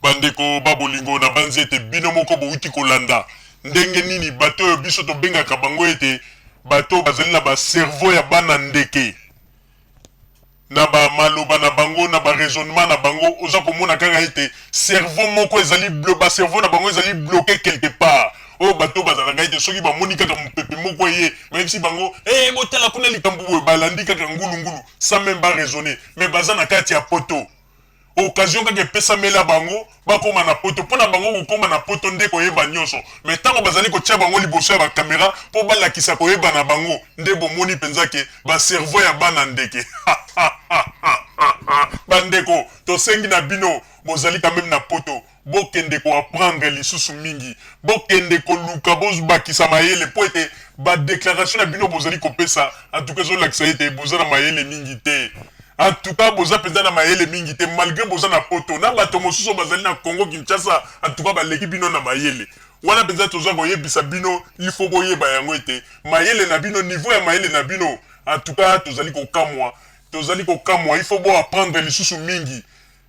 Bandeko ba bolingo, nabanzi ete bino moko bowuti kolanda ndenge nini bato oyo biso tobengaka bango ete bato oyo bazali na ba cerveau ya bana ndeke, na ba maloba na bango, na ba raisonnement na bango, oza komona kaka ete cerveau moko ezali ba cerveau na bango ezali bloque quelque part. Oyo bato oyo bazalaka ete soki bamoni kaka mopepe moko eye, bayebisi bango, eh, botala kuna likambo boye, balandi kaka ngulu ngulu sans meme ba raisonner, mais baza na kati ya poto. Occasion kaka epesamela bango bakoma na poto. Mpo na bango kokoma na poto nde koyeba nionso. Mais tango bazali kotia bango liboso ya ba camera mpo balakisa koyeba na bango nde bomoni penza ke ba cerveau ya bana ndeke. Ba ndeko tosengi na bino bozali quand meme na poto bokende ko apprendre lisusu mingi. Bokende koluka bobakisa mayele mpo ete ba declaration na bino bozali kopesa en tout cas ezolakisa ete boza na mayele mingi te. En tout cas boza penza na mayele mingi te malgre boza na poto na bato mosusu oyo bazali na Congo Kinshasa en tout cas baleki bino na mayele. Wana penza toza koyebisa bino il faut boyeba yango ete mayele na bino niveau ya mayele na bino en tout cas tozali kokamwa tozali kokamwa il faut bo apprendre lisusu mingi.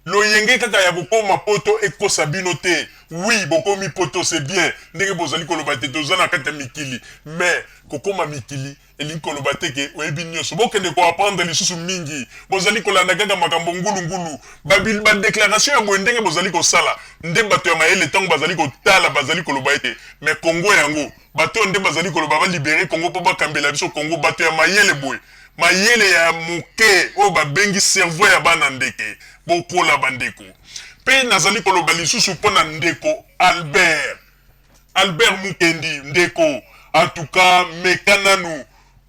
Loyenge kaka ya kokoma poto ekosa bino te, oui bokomi poto c'est bien ndenge bozali koloba te toza na kati ya mikili mais kokoma mikili elingi koloba te ke oyebi nioso. Bokende ko apprendre lisusu mingi, bozali kolanda kaka makambo ngulu ngulu, ba ba declaration ya boye ndenge bozali kosala nde bato ya mayele tango bazali kotala bazali koloba ete mais Congo yango bato oyo nde bazali koloba ba liberer Congo po bakambela biso Congo bato ya mayele boye Mayele ya moke oyo babengi cerveau ya bana ndeke. Bokola bandeko. Mpe nazali koloba lisusu mpo na ndeko Albert. Albert Mukendi, ndeko, en tout cas meka nanu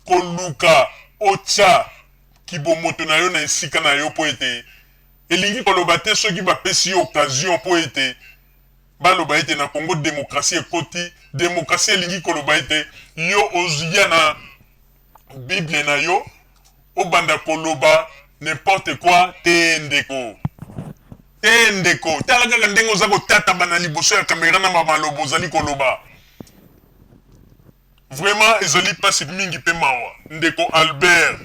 koluka otia kibomoto na yo na esika na yo mpo ete elingi koloba te soki bapesi yo occasion mpo ete baloba ete na Congo democratie ekoti, democratie elingi koloba ete yo oya na bible na yo obanda koloba n'importe quoi te ndeko te ndeko tala kaka ndenge oza kotataba na liboso ya camera na maloba ozali koloba vraiment ezali pasi mingi pe mawa ndeko Albert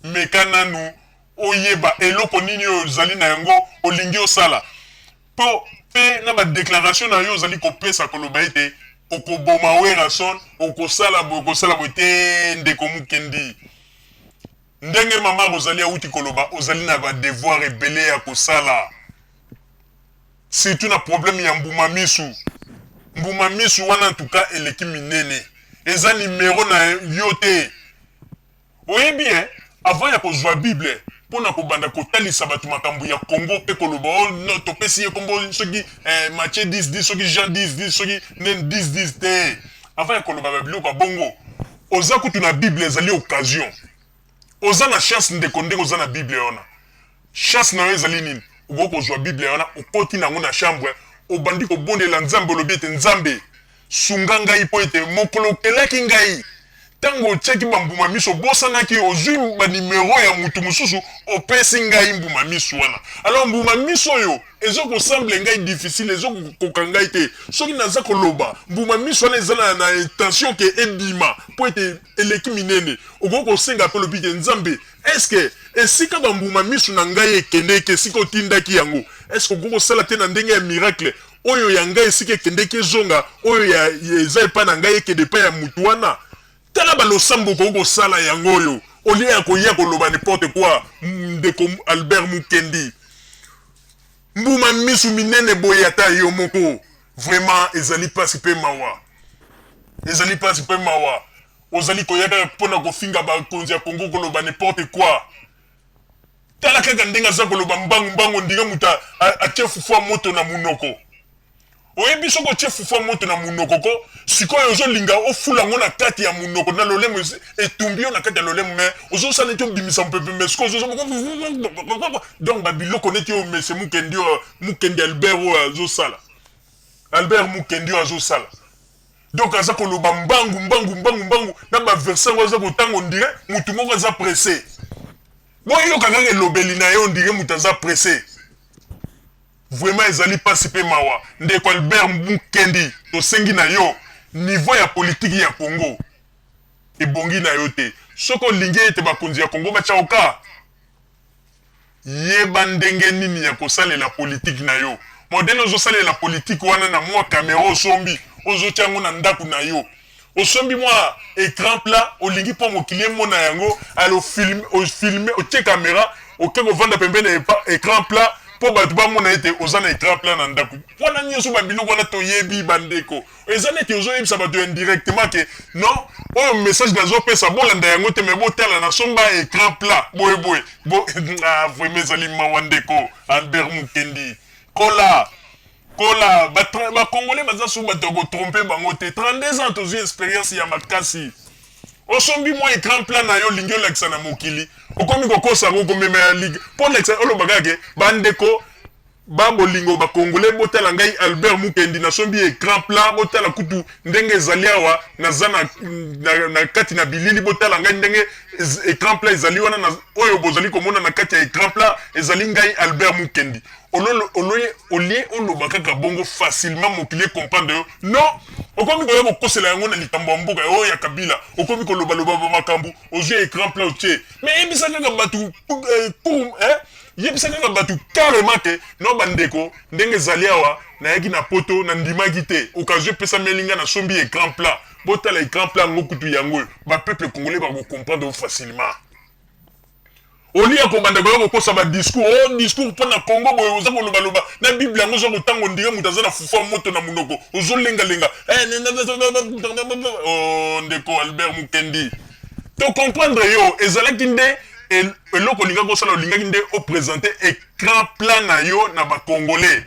meka nanu oyeba eloko nini oyo ozali na yango olingi osala Po pe na ba declaration na yo ozali kopesa koloba ete okoboma Werrason, okosala boye okosala boye te ndeko Mukendi. Ndenge mama Rosalie awuti koloba ozali na ba devoir ebele ya kosala. Surtout na problème ya mbuma misu. Mbuma misu wana en tout cas eleki minene. Eza numero na yo te. Oyebi hein, avant ya kozua bible pona kobanda kotalisa batu makambu ya Congo pe koloba oh non topesi ye kombo soki eh, Matthieu 10 10 soki Jean 10 10 soki nini 10 10 te. Avant ya koloba ba biloko ya bongo oza kutu na bible ezali occasion. Oza na chance ndeko ndenge oza na bible wana. Chance na yo ezali nini? Okoki kozua bible wana okoti na yango na chambre obandi kobondela Nzambe olobi ete Nzambe Sunga ngai mpo ete mokolo okelaki ngai, ntango otiaki bambuma miso, obosanaki, ozwi banimero ya moto mosusu, opesi ngai mbuma miso wana. Alors mbuma miso oyo ezo kosemble ngai difficile, ezo kokoka ngai te. Soki naza koloba, mbuma miso wana eza na, na intention ke ebima mpo ete eleki minene. Okoki kosenga mpe olobi ke Nzambe, est-ce que esika bambuma miso na ngai ekendeki, esika otindaki yango, est-ce que okoki kosala te na ndenge ya miracle Oyo ya ngai esika ekendeki ezonga, oyo ya eza epai na ngai ekende epai ya mutu wana. Tala ba losambo okoki kosala yango oyo au lieu ya koya koloba n'importe quoi ndeko Albert Mukendi. Mbuma misu minene boye ata yo moko vraiment ezali pasi pe mawa. Ezali pasi pe mawa. Ozali koya kaka pona kofinga bakonzi ya Congo koloba n'importe quoi. Tala kaka ndenge aza koloba mbangu mbangu ondire moto atie fufu ya moto na munoko. Oyebi soki otie fufu ya moto na munoko ko sikoyo ozolinga ofula yango na kati ya munoko na lolemo etumbi yo na kati ya lolemo mais ozosala neti obimisa mopepe mais sikoyo ozo donc ba biloko neti oyo monsieur Mukendi oyo Mukendi Albert oyo azosala Albert Mukendi oyo azosala donc aza koloba mbangu mbangu mbangu mbangu na ba verset yango aza kotanga ondire mutu moko aza presse. Boyoka kaka elobeli na ye on dirait mutu aza presse. Vraiment ezali pasi pe mawa. Ndeko Albert Mukendi tosengi na yo niveau ya politique ya Congo ebongi na yo te. Soki olingi ete bakonzi ya Congo batia yo cas, yeba ndenge nini ya kosalela politique na yo. Modèle ozosalela politique wana na mwa camera osombi, ozotia yango na ndako na yo, osombi mwa écran plat, olingi mpo mokili emona yango, alors ofilme, ofilme, otie caméra, oke kovanda pembeni ya écran plat mpo bato bamona ete oza na écran plat na ndako wana. Nyonso babiloko wana toyebi, bandeko. Eza neti ozoyebisa bato indirectement ke non, oyo message nazopesa, bolanda yango te, mais botala, nasomba écran plat boye boye bo. Ah, vraiment ezali mawa. Ndeko Albert Mukendi, kola kola. Bacongolais baza su bato ya kotromper bango te. 32 ans, tozwi expérience ya makasi. Osombi mwa écran plat na yo, olingi olakisa na mokili, okomi kokosa yango, komema ya ligue mpo olakisa, oloba kaka ke bandeko babolingo bacongolais, botala ngai Albert Mukendi, nasombi écran plat, botala kutu ndenge ezali awa, naza na kati na bilili, botala ngai ndenge écran plat ezali wana na, oyo bozali komona na kati ya écran plat ezali ngai Albert Mukendi. Olie oloba kaka bongo facilement, mokili ecomprendre yo. Non, okomi koya kokosela yango na likambo ya mboka oyo ya Kabila, okomi kolobaloba bamakambo, ozwi écran plat otie. Mais yebisa kaka bato eh? Yebisa kaka bato carrément ke non, bandeko, ndenge ezali awa, nayaki na Poto, nandimaki te, occasion epesameli nga, nasombi écran plat, botala écran plat yango kutu yango oyo. Bapeuple congolais bakocomprendre facilement. Olia kobanda koya kokosa badiscours, o discours mpo na Congo boye, oza kolobaloba na Bible yango, oza kotanga ondire moto aza na fufu ya moto na monoko, ozolengalenga. Oh, ndeko Albert Mukendi, tocomprendre yo. Ezalaki nde eloko olingaki kosala, olingaki nde oprésente écran plat na yo na bacongolais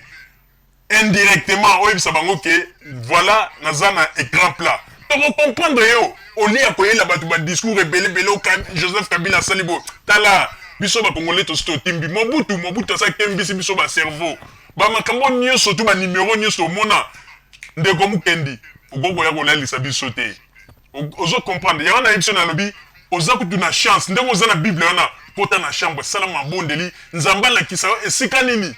indirectement, oyebisa bango ke voilà, naza na écran plat, tokocomprendre yo. Olia koyela bato badiscours ebelebele, Joseph Kabila asali boye. Tala, biso bacongolais tosi totimbi Mobutu. Mobutu asalaki mbisi biso bacerveau, bamakambo nyonso tu, banimero nyonso omona. Ndeko Mukendi, okoki koya kolalisa biso te. Ozo comprendre yango? Nayebi biso, nalobi oza kutu na chance ndenge oza na Bible wana. Kota na chambre, sala mabondeli, Nzambe alakisa yo esika nini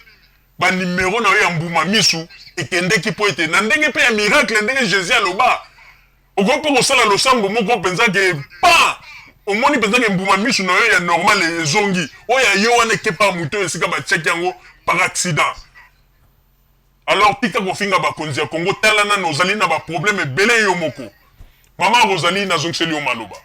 banimero na yo ya mbuma misu ekendeki, mpo ete na ndenge mpe ya miracle, ndenge Jésus aloba, okoki mpe kosala losambo moko mpenza ke pa omoni mpenza ke mbuma misu na yo ya normal ezongi, oyo ya yo wana ekepa moto oyo esika batiaki yango par accident. Alors tika kofinga bakonzi ya Kongo. Tala nano, ozali na baproblème ebele yo moko. Mama Rosalie, nazongiseli yo maloba.